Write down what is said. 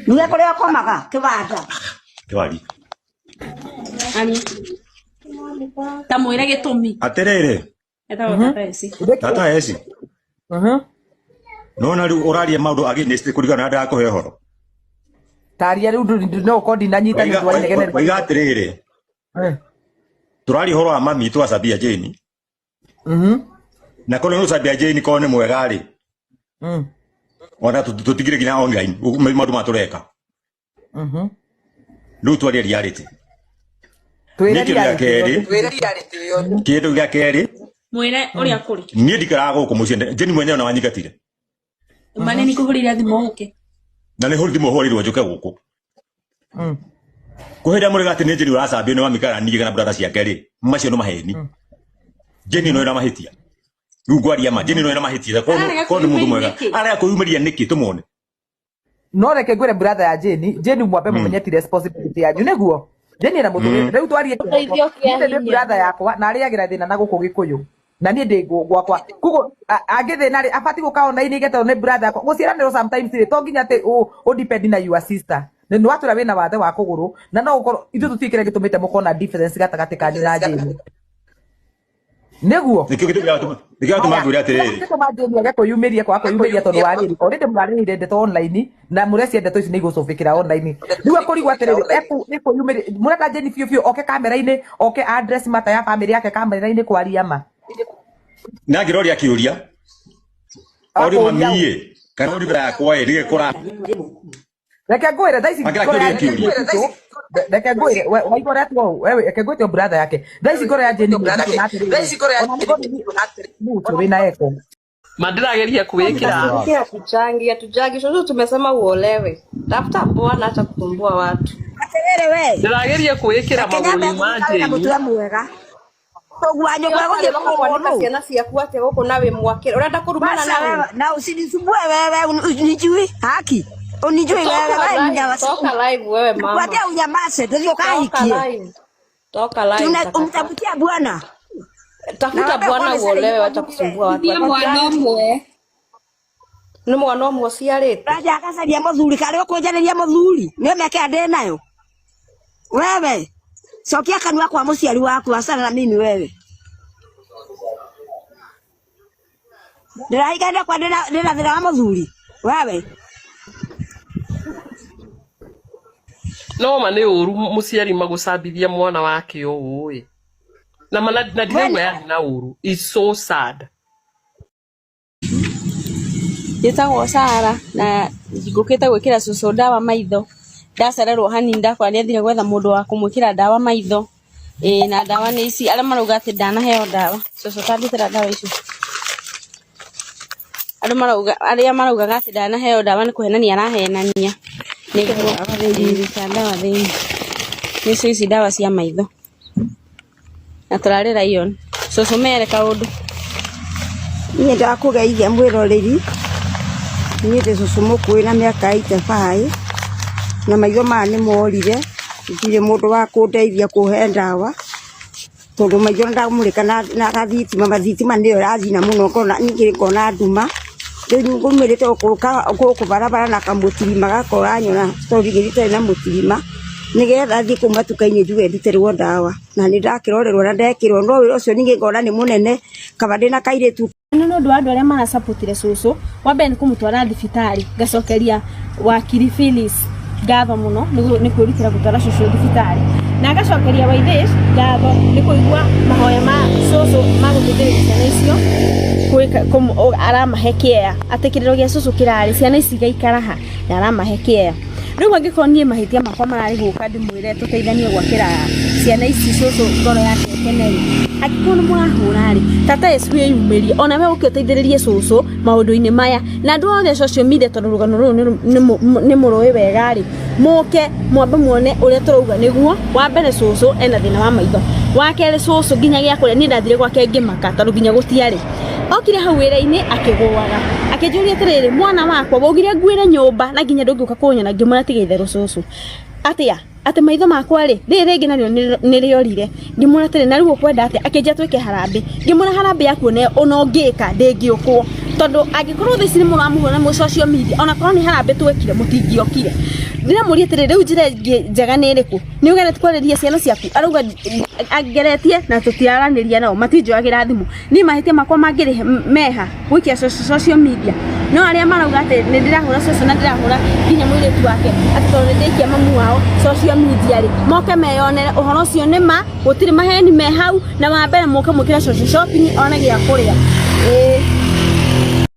Nduge kũrĩa ũkomaga kĩwanja. Kĩwari. Ani. Ta mwĩre gĩtũmi. Atĩrĩrĩ, Etagwo Tata Esi. Tata Esi, nona rĩu ũraria maũndũ against kũringana na ndakũhe ũhoro. Taria rĩu no ũkorwo ndinanyita nĩ ũndũ wa inegene. Waiga atĩrĩrĩ, tũraria ũhoro wa mami twacambia Jane. Na korwo nĩ gũcambia Jane korwo nĩ mwega rĩ, ona tũtigire nginya online maũndũ maya tũreka. Rĩu twarie reality. Twĩre Nĩ kĩndũ gĩa kerĩ, kĩndũ gĩa kerĩ, Mwĩre ũrĩa kũrĩ. niĩ ndikaraga gũkũ mũciĩ, Jane mwenyewe na wanyingatire. Ma nĩ nikũhũrĩire thimũ ũke. Na nĩ thimũ hũrĩirwo njũke gũkũ. Kwĩ hĩndĩ mũrĩga atĩ nĩ Jane ũracambio nĩ mami kana niĩ kana brother ciake rĩ, macio nĩ maheni. Jane no ĩna mahĩtia. Rĩu ngwaria ma, Jane no ĩna mahĩtia. Ararega Korwo nĩ mũndũ mwega. kwĩyumĩria nĩkĩ? Ararega kwĩyumĩria nĩkĩ tũmwone? No reke ngwĩre brother ya Jane, Jane mwambe mũmenye ti responsibility yanyu nĩguo. Jane ena mũtũrĩre rĩu twarie Ũteithio kĩa kĩhooto. Niĩ ndĩ hinya. brother yakwa na arĩagĩra thĩna na gũkũ Gĩkũyũ. Na niĩ ndĩ gwakwa. Koguo angĩthĩna rĩ abatiĩ gũka online getwo nĩ brother yakwa. Gũciaranĩrwo sometimes rĩ to nginya atĩ ũ depend na your sister. Nĩ nĩ watwĩra wĩna wathe wa kũgũrũ na no ũkorwo ithuĩ tũtiũĩ kĩrĩa gĩtũmĩte mũkorwo na difference gatagatĩ kanyu na Jane. Nĩguo. Nĩkĩo gĩtũmi gĩatũma nĩkĩo gĩatũma ngwĩre atĩrĩrĩ. Gĩtũma Jane age kwĩyumĩria kwaga kwĩyumĩria tondũ wa rĩrĩ already mũrarĩrĩire ndeto online na mũrecia ndeto ici nĩ igũcũbĩkĩra online rĩu akũrigwo atĩrĩrĩ ekwĩyumĩria mũrenda Jane biũ biũ oke kamera-inĩ oke address mata ya family yake kamera-inĩ kwaria ma. Na ngĩroria kĩũria. Orio Akũria mami ĩ, kana orio mbere yakwa ĩ, nĩgĩkũra. Reke ngwĩre thaa ici Akĩra ngoro ya kĩũria Jane kĩũria. nĩ nditũ. Reke ngwĩre waigua ũrĩa tuo wewe reke ngwĩte brother yake thaa ici ngoro ya Jane nĩ nditũ na atĩrĩrĩ ona nĩ nĩ ũcio wĩna eko. Mandĩrageria kwĩkĩra. Sisi hatuchangi, hatuchangi. Sasa tumesema uolewe. Tafuta bwana acha kusumbua watu. Atĩrĩrĩ we. Ndĩrageria kwĩkĩra Reke nyambe magũrũ ma ngũrĩka wĩna Jane. mũtwe mwega. Ũguo nyũkwa gũthiĩ Ũreka kũgũrwo kwanĩka nũ? ciana ciaku atĩa gũkũ na wĩ mwakĩre. Ũrenda kũrumana Basa na ũ? wewe, na usinisumbue wewe, unijui haki. Unijui wewe, Toka wewe live, mnyama. toka live wewe mama. Nakwambia unyamaze, ndio Toka ukahikie. live. Toka live Tuna takataka. umtafutia bwana. Na Tafuta wewe bwana kone sasa uolewe, wacha ikagurire. kusumbua watu. Nĩ mwana ũmwe. Nĩ mwana ũmwe ũciarĩte. Raja akacaria mũthuri karĩ ũkũnjarĩria mũthuri. Nĩ mĩaka ndĩ nayo. Wewe cokia kanua kwa mũciari waku acana na mimi wewe. Ndĩrahikanire kwa ndĩna thĩna wa mũthuri. Wewe. No ma nĩ ũru mũciari magũcambithia mwana wake ũũ ĩ. Na ma na We ndiraigua yarĩ na ũru. It's so sad. Njĩtagwo Sara na ngũkĩte gwĩkĩra cũcũ ndawa maitho. Ndacererwo hanini ndakora nĩ athire gwetha mũndũ wa kũmwĩkĩra ndawa maitho. Ĩĩ na ndawa nĩ ici, arĩa marauga atĩ ndanaheo ndawa. Cũcũ tandutĩra ndawa icio. Andũ marauga, arĩa maraugaga atĩ ndanaheo ndawa nĩ kũhenania arahenania. Nĩguo ĩĩ ndawa thĩinĩ. Nĩcio ici ndawa cia maitho. Na tũrarĩ Lion. Cũcũ mere kaũndũ. Niĩ ndakũgeithia mwĩroreri, niĩ ndĩ cũcũ mũkũrũ na mĩaka 85 na maitho maya nĩ morire, ndirĩ mũndũ wa kũndeithia kũhe ndawa, tondũ maitho ndamũrĩka na gathitima, mathitima nĩyo ĩracina mũno ngona ningĩ ngona nduma, rĩu ngumĩrĩte gũkũ barabara na kamũtirima gaka ũranyona tondũ itarĩ na mũtirima, nĩgetha thiĩ kũu matuka-inĩ njuge ndutĩrwo ndawa, na nĩ ndakĩrorerwo na ndekĩrwo, no wĩra ũcio ningĩ ngona nĩ mũnene, kaba ndĩna kairĩtu. Nĩ ũndũ wa andũ arĩa marasapotire cũcũ, wa mbere nĩ kũmũtwara thibitarĩ, ngacokeria wakiri Phyllis ngatho mũno nĩ kwĩrutĩra gũtwara cũcũ thibitarĩ, na ngacokeria Waithĩci ngatho nĩ kũigua mahoya ma cũcũ ma gũteithĩrĩria ciana icio aramahe kĩea, atĩ kĩrĩro gĩa cũcũ kĩrarĩ ciana ici igaikara ha, na aramahe kĩea. Rĩu angĩkorwo niĩ mahĩtia makwa mararĩ gũka ndĩmwĩre tũteithanie gwakĩra ciana ici cũcũ ngoro yake ĩkene rĩ, angĩkorwo nĩ mũrahũra rĩ, tata Yesu wĩyumĩrie ona we ũke ũteithĩrĩrie cũcũ maũndũ-inĩ maya, na andũ othe social media tondũ rũgano rũrũ nĩ mũrũĩ wega rĩ, mũke mwambe muone ũrĩa tũrauga nĩguo. Wa mbere cũcũ ena thĩna wa maitho, wa kerĩ cũcũ nginya gĩa kũrĩa niĩ ndathire gwake ngĩmaka tondũ nginya gũtiarĩ. Okire hau wĩra-inĩ akĩgũaga, akĩnjũria atĩrĩrĩ, mwana wakwa waugire nguĩre nyũmba na nginya ndũngĩũka kũnyona, ngĩmwĩra tiga itherũ cũcũ. Atĩa? Atĩ maitho makwa rĩ, rĩrĩ rĩngĩ narĩo nĩ rĩorire. Ngĩmwĩra atĩrĩ, na rĩu ũkwenda atĩa? Akĩnjĩra twĩke harambĩ. Ngĩmwĩra harambĩ yaku ona ũngĩka ndĩngĩũkwo. Tondũ angĩkorwo thaa ici nĩ mũramũhũra mwĩ social media, ona korwo nĩ harambĩ twekire mũtingĩokire. Ndĩramũria atĩrĩ, rĩu njĩra ĩngĩ njega nĩ ĩrĩkũ? Nĩ ũgeretie kwarĩria ciana ciaku? Arauga angeretie na tũtiraranĩria nao, matinjoyagĩra thimũ. Niĩ mahĩtia makwa mangĩrĩ meha gũikia social media. No arĩa marauga atĩ nĩ ndĩrahũra cũcũ na ndĩrahũra nginya mũirĩtu wake atĩ tondũ nĩ ndĩikia mamu wao social media rĩ, moke meyonere ũhoro ũcio nĩ ma, gũtirĩ maheni me hau, na wa mbere mũke mwĩkĩre cũcũ shopping one gĩa kũrĩa. Ĩĩ.